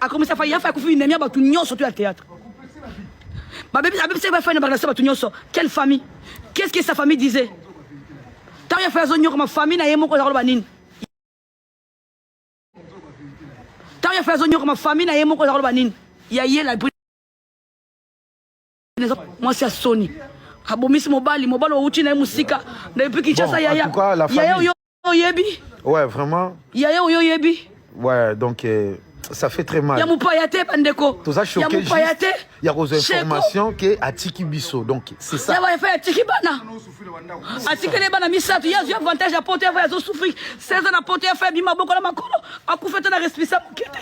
Akomisa fa yafa akufi inemia bato nyonso to ya théâtre. Babebisaki bafai na barelation bato nyonso. Quelle famille? Qu'est-ce que sa famille disait? Ntango ya fai azonyokama famille na ye moko aza koloba nini? Ntango ya fai azonyokama famille na ye moko aza koloba nini? Ya ye la mwasi ya soni abomisi mobali, mobali owuti na ye mosika depuis Kinshasa. Yaya, yaya oyo oyebi. Ouais, vraiment. Yaya oyo oyebi. Ouais, donc ça fait très mal. Ya mopaya te, bandeko. Toza choqué. Ya mopaya te. Ya kozwa information ke atiki biso, donc c'est ça. Ya ba atiki bana, atikeli bana misato. Ye azwi avantage ya poto. Ya fa azosouffrir 16 ans na poto. Ya fa abima maboko na makolo, akufa te na respisa moke te.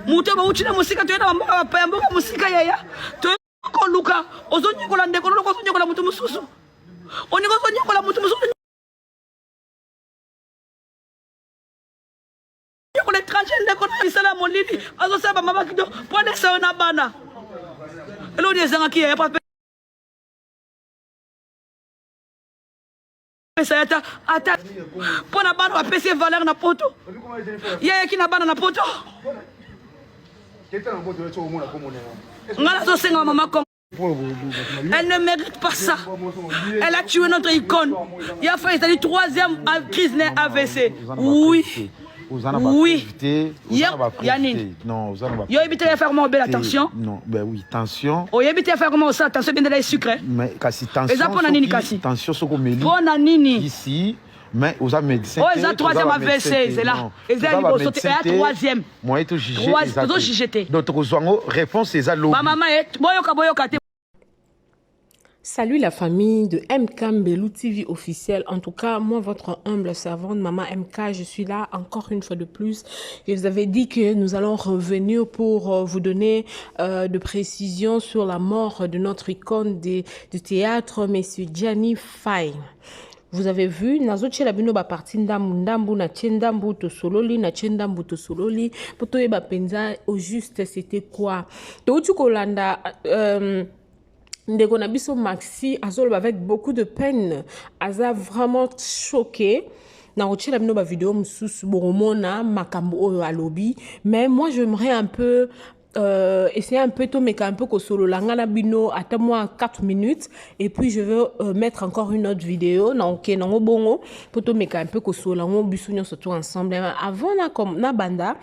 Moto bauti na mosika, toye na bamboka bapaya, mboka mosika. Yaya, toye koluka, ozonyokola ndeko loloko, ozonyokola moto mosusu, oninga ozonyokola moto mosusu, nyokola étranger, ndeko na misala ya molili azosala bamama kido mpo alesa yo na bana. Eloni ezangaki yaya po apesa ye ata ata mpo na bana bapesi ye valeur na poto. Ye ayaki na bana na poto. Ngai nazosenga mama Congo. Elle ne mérite pas ça. Elle a tué notre icône. Il a fait une troisième crise AVC. Oui. Oui. Ya nini? Yo oyebi te faire comment obela tension? Non, ben oui, tension. Oyebi te faire comment osala tension ebendela ye sucre? Mais kasi tension. Eza mpona nini kasi? Tension soko omeli. Mpona nini? Ici, mais oza médecin. Oyo eza troisième AVC, ezela. Eza ya liboso te, eya troisième. Moyen to juger. Tozo juger te. Donc tokozwa yango réponse eza lobi. Bamama e boyoka, boyoka te. Salut la famille de MK Mbelou TV officiel. En tout cas, moi, votre humble servante, Maman MK, je suis là encore une fois de plus. Je vous avais dit que nous allons revenir pour vous donner de précisions sur la mort de notre icône du théâtre, Monsieur Gianni Faye. Vous avez vu, nazotiela bino ba partie ndambu ndambu, na tie ndambu tosololi, na tie ndambu tosololi, po toyeba mpenza au juste c'était quoi. Touti kolanda ndeko na biso Maxi azoloba avec beaucoup de peine, aza vraiment choqué. Na kotiela bino bavideo mosusu, bokomona makambo oyo alobi. Mais moi, j'aimerais un peu essayer un peu, tomeka un peu kosolola nga na bino ata moi 4 minutes, et puis je veux mettre encore une autre vidéo na oke nango bongo po tomeka un peu kosolola ngo biso nyonso tout ensemble. Avant na, na banda,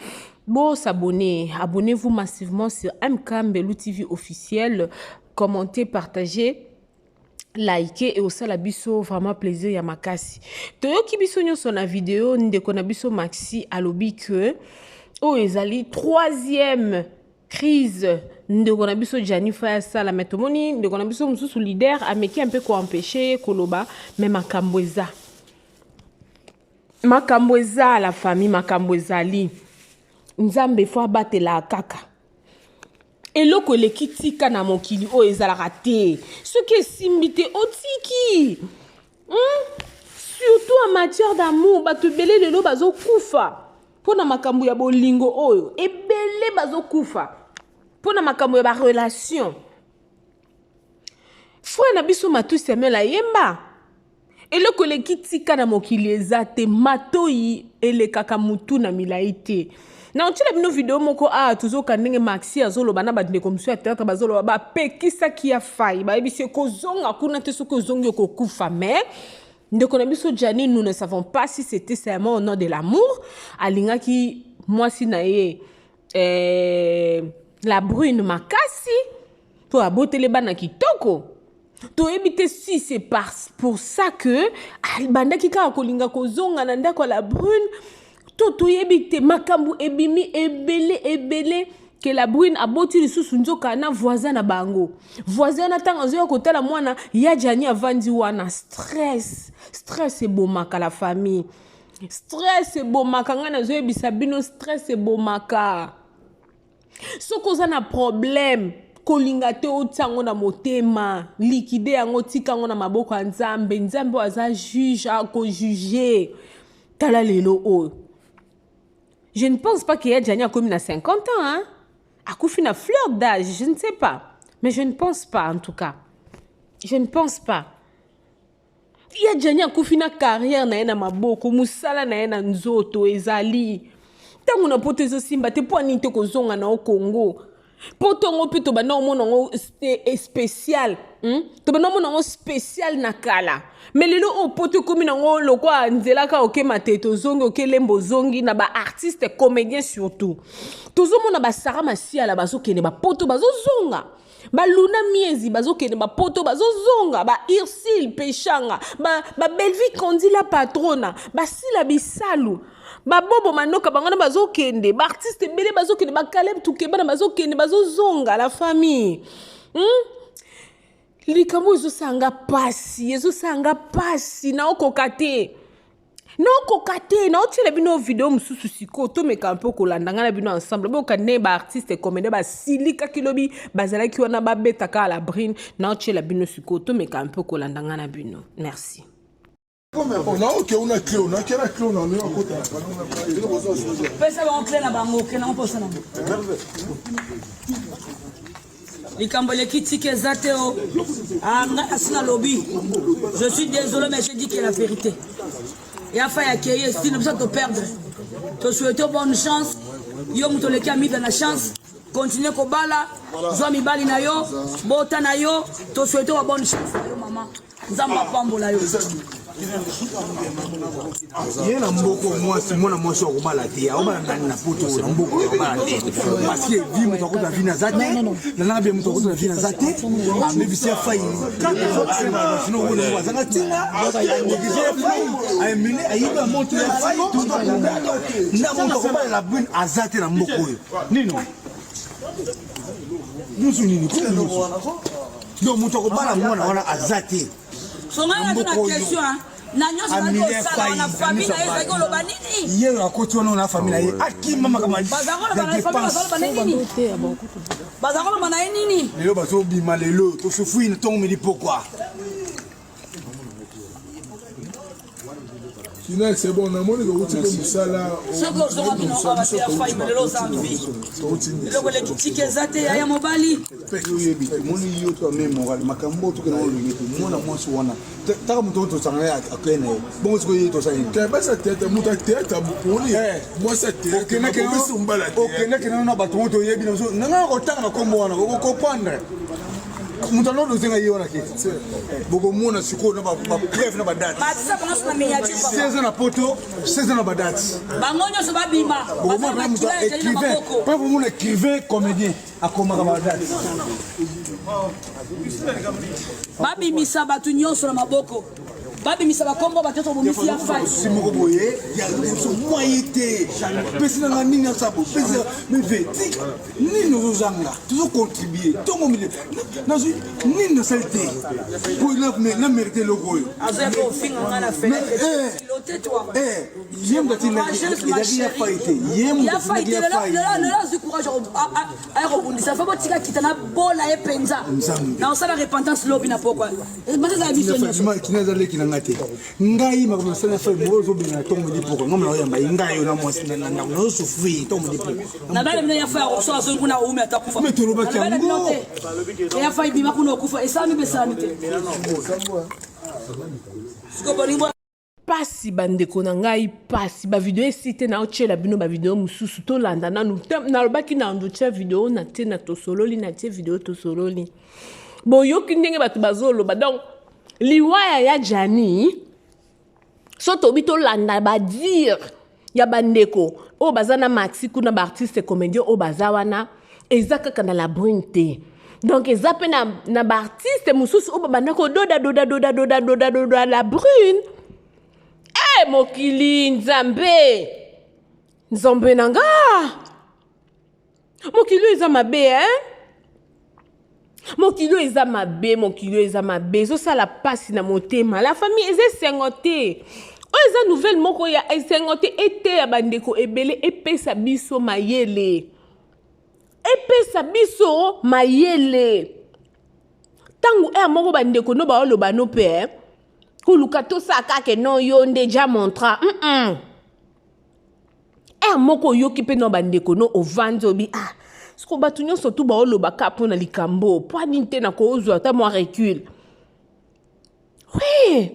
bo s'abonner, abonnez-vous massivement sur MK Mbelou TV officiel, commentez, partagez, likez et osala biso vraiment plaisir ya makasi. Toyoki biso nyonso na video ndeko na biso Maxi alobi que oyo ezali troisième crise ndeko na biso Gianni Faye asala. Mais tomoni ndeko na biso mosusu leader ameki un peu koempêche ye koloba. Mais makambo eza, makambo eza, la famille, makambo ezali. Nzambe fo abatela kaka. Eloko eleki tika na mokili oyo ezalaka te. Soki esimbi te, otiki, Surtout en matière d'amour, bato ebele lelo bazokufa mpo na makambo ya bolingo oyo. Ebele bazokufa mpo na makambo ya barelation. Frère na biso Matu Samuel ayemba: eloko eleki tika na mokili eza te, matoi elekaka mutu na milai te. Na otiela bino video moko awa, tozoka ndenge Maxi azoloba na bandeko mosusu ya théâtre, bazoloba bapekisaki ya Fai, bayebisi ye kozonga kuna te, soki ozongi okokufa. Mais ndeko na biso Gianni, nous ne savons pas si c'était seulement au nom de l'amour, alingaki mwasi na ye la brune makasi mpo aboteli bana kitoko. Toyebi te si c'est pour ça que abandaki kaka kolinga kozonga na ndako ya la brune to toyebi te. Makambo ebimi ebele ebele ke la brune aboti lisusu nzoka na voisin na bango. Voisin wana, ntango azoya kotala mwana ya Gianni, avandi wana. Stress, stress ebomaka, la famille, stress ebomaka. Ngai nazoyebisa bino, stress ebomaka. Soki oza na problème, kolinga te otia yango na motema, liquide yango, tika yango na maboko ya Nzambe. Nzambe oyo aza juge, akojuge. Tala lelo oyo, je ne pense pas que ya Gianni akomi na 50 ans, hein? Akufi na fleur d'âge, je ne sais pas, mais je ne pense pas, en tout cas je ne pense pas. Ya Gianni akufi na carrière na ye na maboko, mosala na ye na nzoto ezali. Ntango na poto ezosimba te, mpo nini te kozonga na yo Congo? Poto yango mpe tobanda komona yango spécial, Tobanda komona yango spécial na kala. Mais lelo oyo poto ekomi nango lokwa nzela kaka oke matete ozongi, oke lembo ozongi, na ba artiste comédien surtout. Tozomona ba Sarah Masiala bazokende ba poto bazozonga. Ba Luna Miezi bazokende ba poto bazozonga, ba Ursule Peshanga, ba Bellevue Kandi la patrona, ba Sila Bisalu, ba Bobo Manoka bango na bazokende, ba artiste ebele bazokende, ba Caleb Tukebana bazokende bazozonga, la famille. Likambo ezosala nga pasi, ezosala nga pasi, naokoka te. Naokoka te, naotiela bino video mosusu sikoyo, tomeka mpe kolanda ngai na bino ensemble. Boyoka ndenge ba artiste comédien basilikaki lobi, bazalaki wana babetaka la brine, naotiela bino sikoyo, tomeka mpe kolanda ngai na bino. Merci. Pesa bango clé na bango, okende yango mposa na bango. Likambo eleki tika eza te o. Ah, ngai nasi nalobi. Je suis désolé mais je dis que la vérité. Ya fa ya keye estime biso to perdre. To souhaite bonne chance. Yo moto oleki amida na chance. Continue kobala, zwa mibali na yo, bota na yo, to souhaite wa bonne chance na yo mama. Nzambe apambola yo. Ye na mboko mwasi, mwana mwasi akobala te, akobala nani na poto na mboko akobala te, parce que vi moto akota vi naza te, nananga bie moto akota na vi naza te, amebisi ya fai sino azanga ntina anéglige ya fai aemele ayibi ya moto ya fai na moto akobala la brune aza te na mboko oyo nino nyonso nini donc moto akobala mwana wana aza te. Ye oyo akoti wana na famille na ye akima makambo ya dépense. Baza koloba na ye nini? Lelo bazobima lelo tosufui na ntongo midi pokwa. Final c'est bon, namoni kouti mpe mosala. Soki ozonga bino awa te ya fai lelo oza mvi. Eloko eleki tika eza te yaya mobali. Oyebi te moni yo to ame moral makambo tokende olongi te mwana mwasi wana taka moto oyo tosanga ye akei na ye bongo sikoyo ye tosala nini? Basi atete moto atete abukuni mwasi atete okendeke nano na bato oyo toyebi na biso nanga kotanga makombo wana okokomprendre moto anodo ozenga ye wana ke bokomona sikoyo na bapreuve na badate 16 ans na poto 16 ans na badate bango nyonso babima bokomona moto écrivain mpo bomona écrivain comédien akomaka badate babimisa bato nyonso na maboko babimisa bakombo bato nyonso bomisi ya fai si moko boye ya biso mwaye te pesi nanga nini asabo pesi meve tika nini ozozanga tozocontribue ntongo mile nazwi nini nasali te po na mérite eloko oyo ye moto atindaki ya fai te ye moto atindaki ya fai lelo azwi courage aya kobundisa fo botika kita na bola ye mpenza na osala repentance lobi na pokwa ezala biso nyonso kina eza leki na ngai te ngai makambo nasala fai moko ozobenga na ntongo midi pokwa ngai naoyamba ye ngai yo na mwasi na ndako nazosouffrir ntongo midi pokwa na bana bino ya fai akoso azongi kuna oume ata kufa me tolobaki yango ya fai bima kuna okufa esalami mpe esalami te sikoyo bolingi Pasi ba ndeko na ngai pasi ba video esi te na otiela bino ba video mosusu tolanda nanu nalobaki na ndotia video na tie na tosololi na tie video tosololi boyoki ndenge bato bazoloba donc liwa ya ya Gianni so tobi tolanda ba dire ya bandeko oyo baza na maxi kuna ba artiste comédien oyo baza wana eza kaka na la brune te donc eza mpe na, na baartiste mosusu oyo babanda kododa doda doda doda doda doda la brune e mokili nzambe nzambe na nga mokili oyo eza mabe eh? Mokili oyo eza mabe, mokili oyo eza mabe, ezosala pasi na motema. La famille eza esengo te. Oyo eza nouvelle moko ya esengo te, eteya bandeko ebele, epesa biso mayele. Epesa biso mayele. Tango heure moko bandeko no baoloba no pe eh? Koluka tosala kaka non yo nde ja montra. Heure moko oyoki mpe na bandeko no ovandi obi ah siko bato nyonso tu baoloba kaka mpo na likambo mpo nini te nakozwa ata mwa recul. Oui.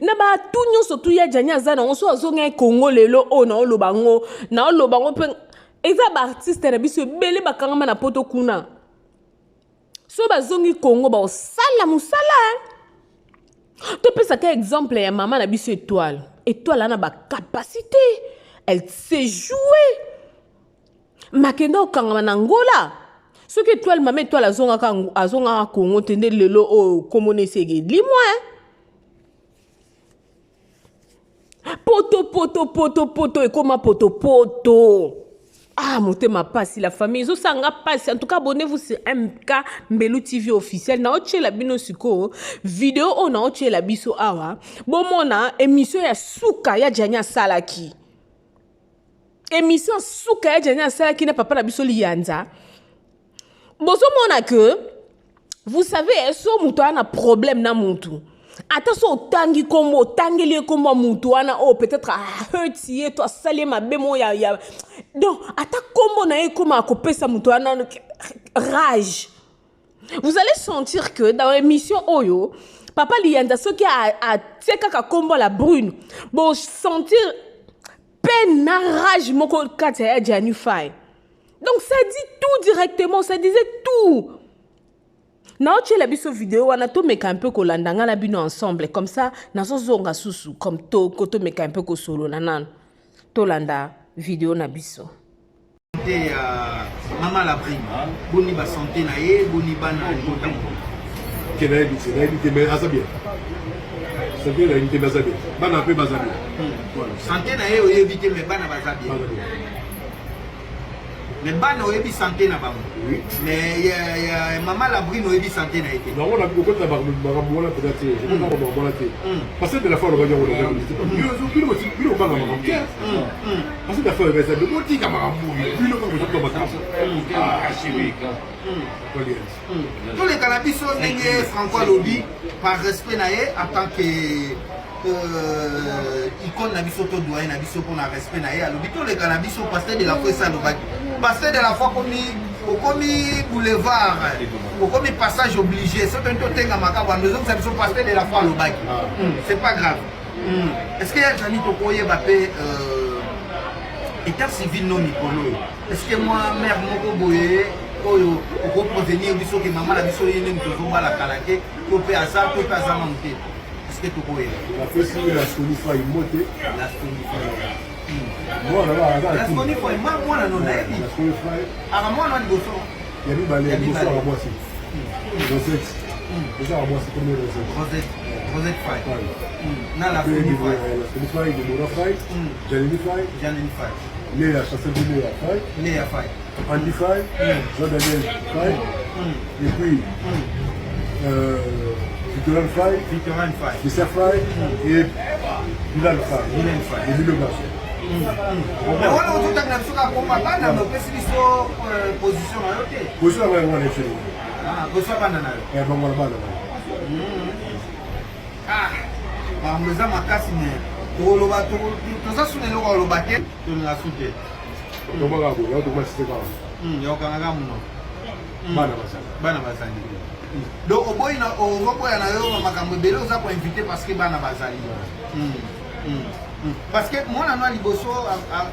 Na ba atout nyonso tu ya Djani aza nango so azonga Congo lelo oyo naoloba ngo naoloba ngo mpe eza ba artiste na biso ebele bakangama na poto kuna so bazongi Congo baosala mosala topesaka exemple ya mama na biso Etoile. Etoile ana ba capacité, elle sait jouer. Makenda okangama na Angola. Soki Etoile, mama Etoile azongaka azongaka Congo te nde lelo oyo komona eseke limwa. Poto poto poto poto ekoma poto poto. Ah, motema pasi, la famille ezosanga pasi. En tout cas, abonnez-vous sur MK Mbelu TV officiel. Naotiela bino sikoyo video oyo naotiela biso awa. Bomona émission ya suka ya Djani asalaki. Émission suka ya Djani asalaki na papa na biso Liyanza. Bozomona que vous savez, so moto aza na problème na mutu, ata so otangi kombo, otangeli ye kombo ya mutu wana oyo peut-être ahurt ye to asali ye mabe mo ya donc ata kombo na ye ekoma akopesa mutu wana rage. Vous allez sentir que dans l'émission oyo papa Liyanza soki atie kaka kombo la brune, bo sentir peine na rage moko kati ya Djani Faye. Donc ça dit tout directement, ça disait tout. Naotiela biso video wana, tomeka un peu kolanda nga na bino ensemble, comme ça nazozonga susu comme to ko tomeka un peu kosolola nano. Tolanda video na biso. Santé ya mama la brune, boni ba santé na ye, boni bana libota moko? Ke nayebi te, nayebi te, mais aza bien. Santé nayebi te, mais aza bien. Bana mpe baza bien. Voilà. Santé na ye oyebi te, mais bana baza bien. Baza bien. Mais bana oyebi santé na bango. Oui. Mais ya mama la brune oyebi santé na ye te. Nango na kokota makambo wana mpenza te. Okota makambo wana te. Parce que de la fois olobaki yango na bino bino obanga makambo te. Parce que de la fois olobaki eza botika makambo oyo bino kaka bozokuta makambo. Ah, chéri. Toleka na biso ndenge Franco alobi par respect na ye en tant que icône na biso to doyen na biso, mpona respect na ye alobi toleka na biso. Pasteur de la foi esi alobaki, pasteur de la foi komi okomi boulevard, okomi passage obligé. Soki tolingi totengamaka bwando ezongisa biso pasteur de la foi alobaki, c'est pas grave. Est ce que ya Jani tokoyeba mpe état civil no mikolo oyo? Est ce que mwa mare moko boye oyo okoprévenir biso ke mama na biso ye nini tozobala kala te, to mpe aza to mpe aza nanu te? Est-ce que tokoyeba? Napesi ye la Soni Fai mbote. La Soni Fai. Mwana La Soni Fai, mwana no nayebi. La Soni Fai. Aka mwana wa liboso. Ya mibale, ya liboso aka mwasi. Rosette. Eza aka mwasi comme Rosette. Rosette. Rosette Fai. Na la Soni Fai. La Soni Fai, Deborah Fai, Janine Fai. Janine Fai. Léa, Chancel de Léa Fai. Léa Fai. Andy Fai, Jean-Daniel Fai. Et puis, Victorin Fai, Victorin Fai, Mr. Fai et Bilal Fai. Bilal Fai. Et Biloba. Mais wana ozotanga na biso kaka komba bana, mais opesi biso position na yo te. Position na yango wana efeli. Ah, position ya bana na yo. Eh, bango na bana na yo. Ah, makambo eza makasi, me tokoloba toza suna eloko aloba te, tolinga su te. Tobaka boye, yango tokoma sise kaka. Yokangaka monoko. Bana bazali. Bana bazali. Donc oboyi na ozoboya na yo makambo ebele oza koinvite parce que bana bazali. Parce que mwana no ya liboso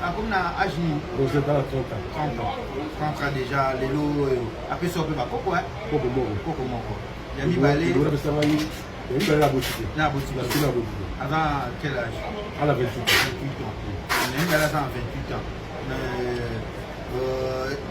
akomi na age nini? Rosette ana 30 ans. 30 ans. 30 ans déjà lelo oyo apesi yo mpe bakoko Koko moko. Koko moko. Ya mibale? Deborah apesa ngai ya mibale na boti te. Na boti. Na sina boti te. Aza quel âge? Ana 28 ans. 28 ans. Ya mibale aza na 28 ans.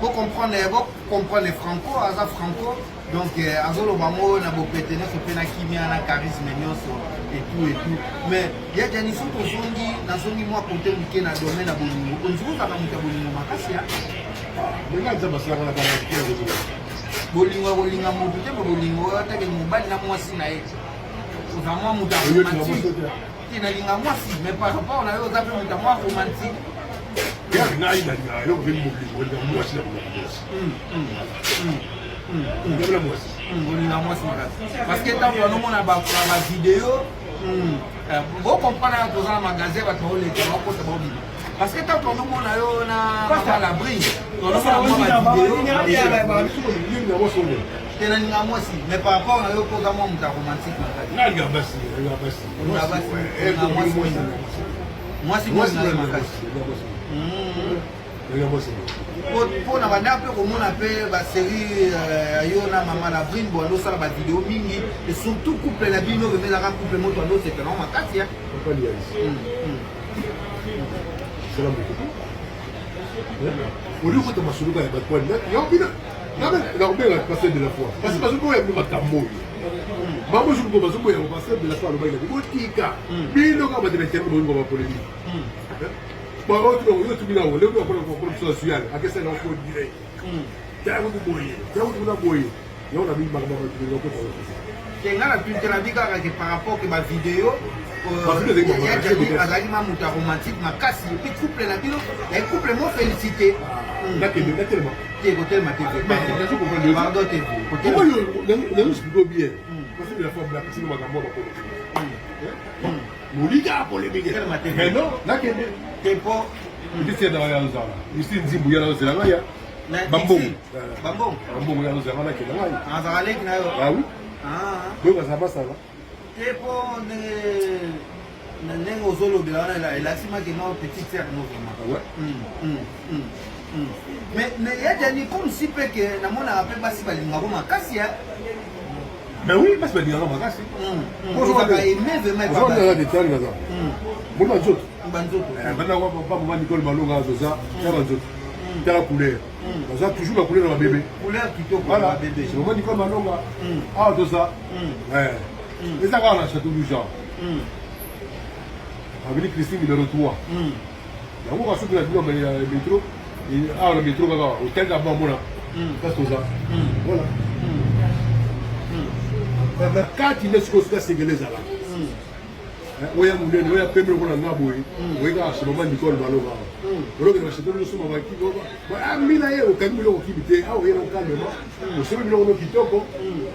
Bocomprendre, bocomprendre, Franco aza Franco, donc azoloba ngo na bopete nyonso mpe na kimia na charisme nyonso et tout et tout. Mais ya Jani, so tozongi, nazongi mwa kote moke na domaine ya bolingo. Ondiri ozalaka moto ya bolingo makasi ya Ndenge Nzambe asalaka na bana mpona kozonga. Bolingo ya kolinga motu te, me bolingo oyo atake mobali na mwasi na ye, oza mwa moto ya Oyoki na mwasi romantique te. Te, nalinga mwasi, mais par rapport na yo oza mpe moto ya mwa romantique. Ya ngai nalingaka eloko mpe molingo, olinga mwasi na kolinga mwasi. Olinga mwasi. Olinga mwasi makasi parce que ntango banomona bavideo, bocomprendre, ya toza na magasin, bato baoleka, bakota, baobima, parce que ntango tonomona yo na mama Labrine, tonomona mwa bavideo. Olinga mwasi oyo. Te nalinga mwasi mais par rapport na yo mpo oza mwa moto ya romantique makasi. Nalinga basi, nalinga basi. Olinga basi, olinga mwasi mingi. Mwasi mwasi na yo makasi. Nalinga mwasi. Mpo na banda mpe komona mpe baserie ya yo na mama la brine bo andosala bavideo mingi et surtout couple na bino vraiment ezalaka couple moto andosepela yango makasi. Papa Liaise. Sala mokoto. Oli okota masolo kaka ya bato wana yo bino nakobenga pasteur de la foi parce que bazoboya bino makambo oyo bango mosusu bazoboya pasteur de la foi alobaki na botika bino kaka bato na internet bolingo bapolémique yo tumi nango ndenge akola biso azuyale akesala yango ko direct tala kutu boye tala kutu kuna boye yango na bino makambo bato bakota. Te, nga na tuni te, nabi kaka ke par rapport ke bavideo ya Jani azalaki ma moto ya romantique makasi et puis couple na bino ya couple mo félicité. Nakende natelema. Te, kotelema te, pardon, te. Nazo bien parce que la fois blakisi makambo ya bakolo molika polémique, mais non, nakende. Te, po isi na ya nzala isi nzimbu ya nazela ngai ya bambongo. Bambongo. Bambongo ya nzela nakenda ngai. Azala leki na yo? Ah oui, boyo bazala basala. Te, po ndenge ozolobela wana elakisi make mwa petite sœur no vraiment. Mais ya Jani, comme si mpe ke namonaka mpe basi balingako makasi ya. Mais oui, basi balingaka makasi. Ozalaka aimé vraiment. Ozalaka détail naza moni banzoto. Banzoto. Banda bamama Nicole Malonga azoza ya banzoto, tala couleur, baza toujours na couleur ya babebe. Couleur kitoko. Voilà, c'est maman Nicole Malonga awa toza, eza kaka na Château Rouge awa, avenue Christine numéro 3. Yango kaka soki na bino ya métro awa, na métro kaka hotel na bamona place toza. Voilà, na kati nde sikoyo sika sengele ezalaka oya monene oya pembe lokola nga boye, oye kaka chez mama Nicole Malonga awa, olokende bachateau nyonso mabaki mbila ye okangi biloko kibi te awa, oye na calmement, osomi biloko no kitoko,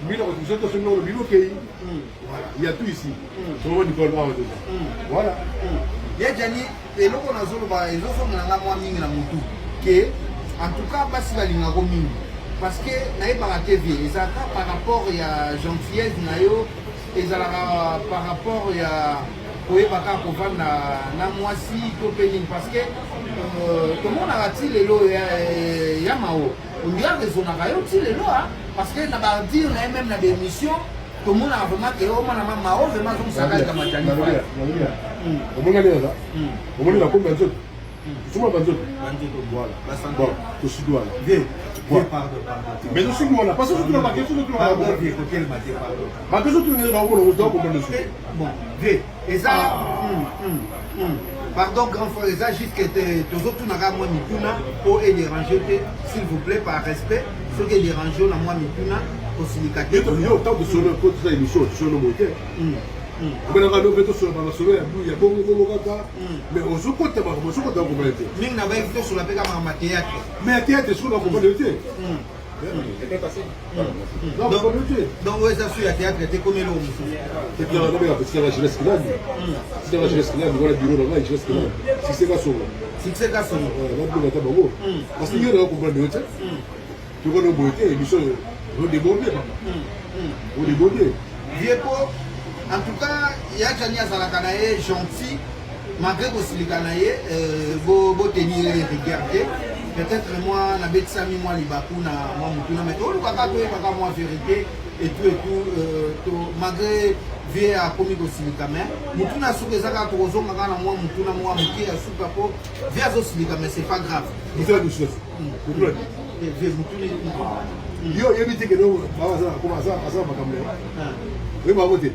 mbila osomi biloko no bino okei. Voilà, il y a tout ici chez mama Nicole awa toza. Voilà. Ya Jani, eloko nazoloba ezozongela nga mwa mingi na motu ke en tout cas basi balingako mingi parce que nayebaka te, vie ezalaka par rapport ya gentillesse na yo, ezalaka par rapport ya koyeba kaka kovanda na mwasi to mpe nini, parce que tomonaka ti lelo ya Mao ondia raisonnaka yo ti lelo, parce que na badire na ye même na baémission tomonaka vraiment ke omwana ma Mao vraiment azongisaka likambo ya Jani. Omoni ndenge aza, omoni nakomi banzoto, osomona banzoto. Voilà, bon, tosuki wana, mais tosuki wana parce que totuna baquestion, totuna baquestion, totuna bakomona okomona. Bon, vie eza, pardon grand frère, eza juste que tozotunaka mwa mituna po edérange te, s'il vous plaît, par respect. Soki edérange yo na mwa mituna, kosilika te. Yo ntango tosolo po tosala émission, tosolo boye te, obenaka no mpe tosolo bamasolo ya ya bongo bongo kaka, mais ozokota makambo, ozokota okomona te. Mingi na bayeki tosola mpe kaka makambo ya théâtre. Mais ya théâtre soki nakomona te. Donc oyo eza su ya théâtre te, komi eloko mosusu. Et puis nabengaka petit nanga Jeunesse Kilani, petit nanga Jeunesse Kilani wana, bureau na ngai Jeunesse Kilani, Succès Kasongo. Succès Kasongo. Nabenga ata bango parce que yo nanga comprendre yo te, tokona boye te, émission odéborde, papa, odéborde. Vie po en tout cas ya Jani azalaka na ye gentil malgré kosilika na ye, botenir ye rigueur te. Peut-être moi nabetisami mwa libaku na mwa motuna, mais tolukaka toyebaka mwa vérité et tout et tout, to malgré vie akomi kosilika, mais motuna suka eza kaka tokozonga kaka na mwa motuna mwa moke ya suka po vie azosilika, mais c'est pas grave. Motuna mosusu, motuna. Vie motuna. Yo oyebi te kende aza makambo na ye, oyeba yango te,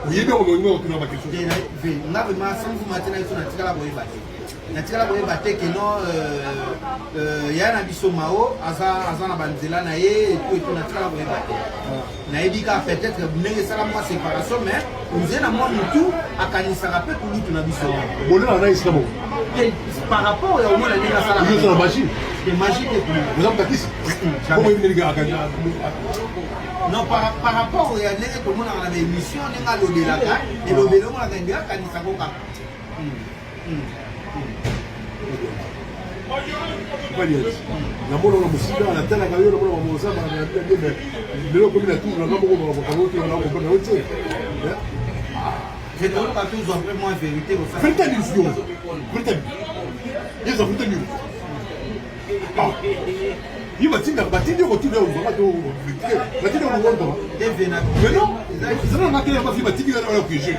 oyebi yango, olingi otuna baquestion. Nga vraiment, sans vous mentir, na biso natikala koyeba te, natikala koyeba te ke non, ya na biso Mao aza na banzela na ye etu etu, natikala koyeba te. Nayebi kaka peut-être ndenge esala mwa séparation, mais nze na mwa mutu akanisaka mpe kulutu na biso. Bolelaka na esika moko. Te, par rapport ya omona ndenge asalaka. Ozala magie. Te, magie te, kulutu. Oza mutakisi bongo yebi ndenge akani. Non, par rapport ya ndenge tomonaka na baémission, ndenge alobelaka elobeli, omonaka ndenge akanisako kaka. Mobali ati namona na mosika natalaka yo namona mamosa na bien mais lelo okomi na tour nanga moko makambo oyo na comprendre yo te. Vérité nini sikoyo? Vérité nini? Yeza vérité nini? Ye batindaka batindi yo kotuna yo ozwaka to batindi yo kowandama mais non ezala nga te ya bafi batindi nga na piéger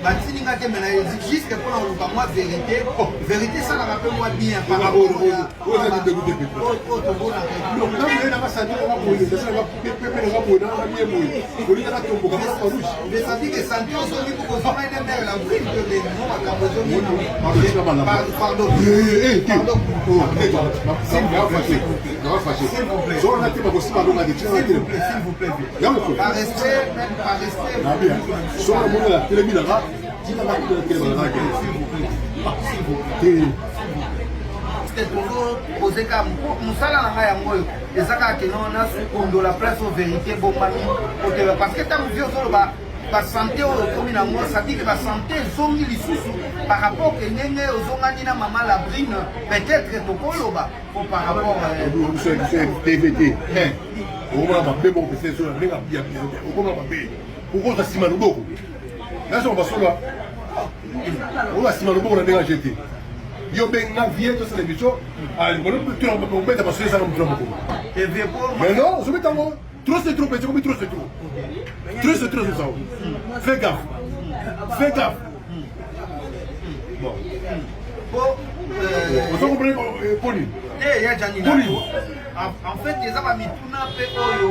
batindi nga te mais na jusque mpona koluka mwa vérité oh. Vérité esalaka mpe mwa bien par rapport oyo eza libeku te mpe oyo nanga santi nanga boye nasalaka pepe nanga boye nanga bie boye olinga natomboka mona farouche mais que santi ozongi kozonga ene mare la brune to mo makambo ezongi. Pardon, pose kaka mosala na ngai yango oyo eza kaka keno nasundola place oyo vérité ebombami oteba parce que ntango vie ozoloba basante oyo okomi nango, c'est-à-dire que basante ezongi lisusu par rapport ke ndenge ozongani na mama Labrine, peut-être tokoloba po par rapport TVT okomona mabe moko pesa ezo na ndenge okomona mabe okozwa nsima loboko nasoko basola okozwa nsima loboko na ndenge ajete yo benga vie tosala émission obeta basola ezanga motu na mokolo mais non ozobeta yango. Trop c'est trop, petit, trop c'est trop. Trop c'est trop, c'est ça. Fais gaffe. Fais gaffe. Bon. Ozo comprendre poni? Eh ya jani. Poni. En fait, eza ba mituna pe oyo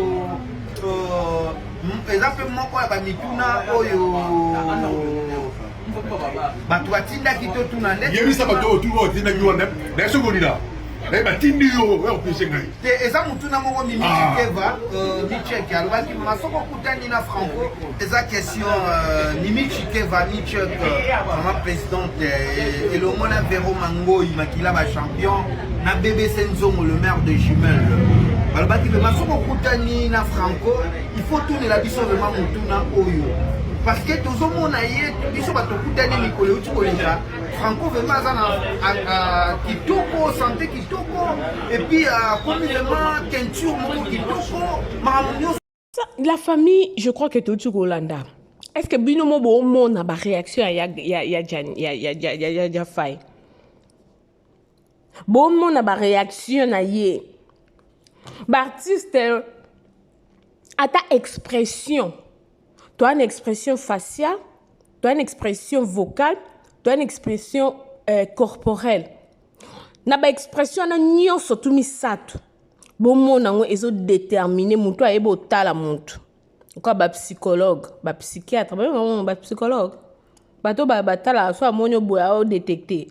eza pe moko ya ba mituna oyo bato batindaki totuna nde yebisa bato oyo tuna otindaki wana naye soki olila naye batindi yo oya kopese ngai te. Eza motuna moko Mimi Chikeva Michek alobaki mama soki okutani na Franco. Eza question Mimi Chikeva Michek, mama présidente elongo na Vero Mangoi Makila bachampion na BBC Nzongo le maire de Jumelle, balobaki vraiment soki okutani na Franco, il faut tunela biso vraiment motuna oyo parce que tozomona ye biso bato okutani mikolo euti koleka. Franco vraiment aza na kitoko, santé kitoko, et puis akomi vraiment teinture moko kitoko, makambo nyonso. La famille, je crois que touti kolanda. Est-ce que bino mo bomona ba réaction ya ya ya ya ya ya ya ya ya Fai? Bomona ba réaction na ye. Ba artiste ata expression. Toi une expression faciale, toi une expression vocale, toi une expression corporelle. Na ba expression na nyonso tu misato. Bomona yango ezodétermine moto ayeba otala moto oka bapsychologue, bapsychiatre, bapsychologue, bato batalaka so amoni oboye aodétecte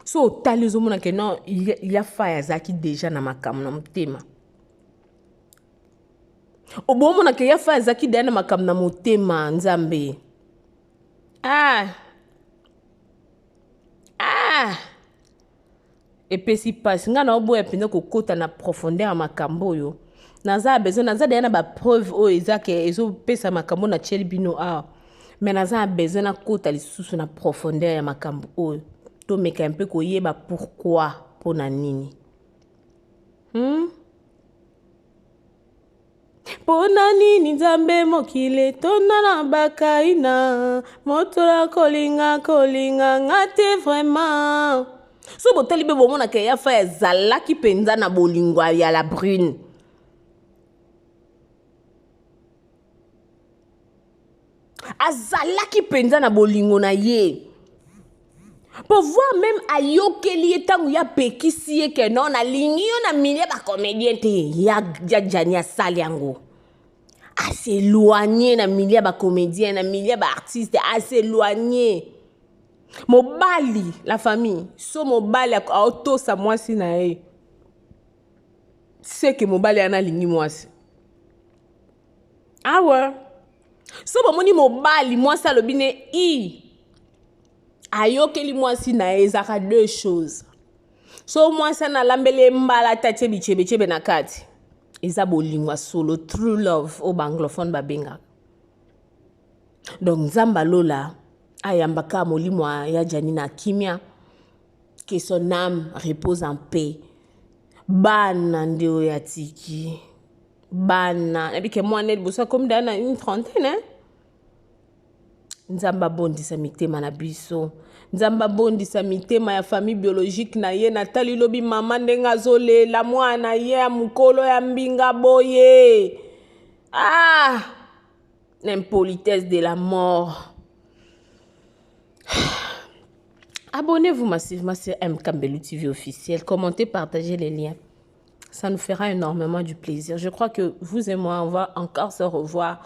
so otali ozomona ke non, ya Fai azalaki déjà na makambo na motema. Obomona ke ya Fai azalaki déjà na makambo na motema. Nzambe, ah ah, epesi mpasi. Ngai na oboya mpenza kokɔta na profondeur ya makambo oyo. Naza besoin, naza déjà na bapreuve oyo eza ke ezopesa makambo natieli bino awa, mais naza na besoin nakɔta lisusu na profondeur ya makambo oyo, tomeka mpe koyeba pourquoi, mpona nini, Mpona nini Nzambe mokili etonda na bakaina moto na kolinga kolinga nga te? Vraiment, so botali mpe bomonaka ya Fai azalaki mpenza na bolingo ya la brune. Azalaki mpenza na bolingo na ye po voir même ayokeli ye ntango ye apekisi ye ke non, nalingi yo na milieu bacomédien te. Ya, ya Jani asali yango, as'éloigne na milieu ya bacomédien, na milieu ya baartiste, as'éloigne. Mobali, la famille, so mobali aotosa mwasi na ye, seke mobali wana alingi mwasi awa. So bomoni mobali, mwasi alobi ne i ayokeli mwasi na ye, ezalaka deux choses. So mwasi ana alambeli ye mbala ata tie bichebechebe na kati, eza bolingo ya solo, true love oyo baanglophone babengaka. Donc Nzambe alola ayambaka molimo ya Jani na kimia. Que son âme repose en paix. Bana nde oyo atiki. Bana. Nayebi ke mwana liboso akomi da na une trentaine, hein? Nzambe abondisa mitema na biso. Nzambe abondisa mitema ya famille biologique na ye. Natali lobi mama ndenge azolela mwana ye ya mokolo ya mbinga boye. Ah! L'impolitesse de la mort. Abonnez-vous massivement sur MK Mbelu TV officiel. Commentez, partagez les liens. Ça nous fera énormément du plaisir. Je crois que vous et moi, on va encore se revoir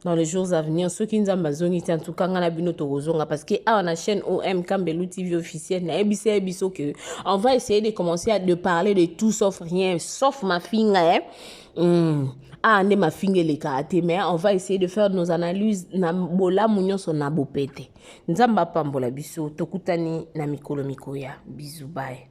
dans les jours à venir. Ceux qui nous ont en tout cas, on a bino tokozonga parce que ah, on a chaîne OMK Mbelu TV officielle, na ebisa biso que on va essayer de commencer à de parler de tout sauf rien, sauf mafinga, hein. Ah, nde mafinga elekaka te, mais on va essayer de faire nos analyses na bolamu nyonso na bopete. Nzambe apambola biso, tokutani na mikolo mikoya. Bisous, bye.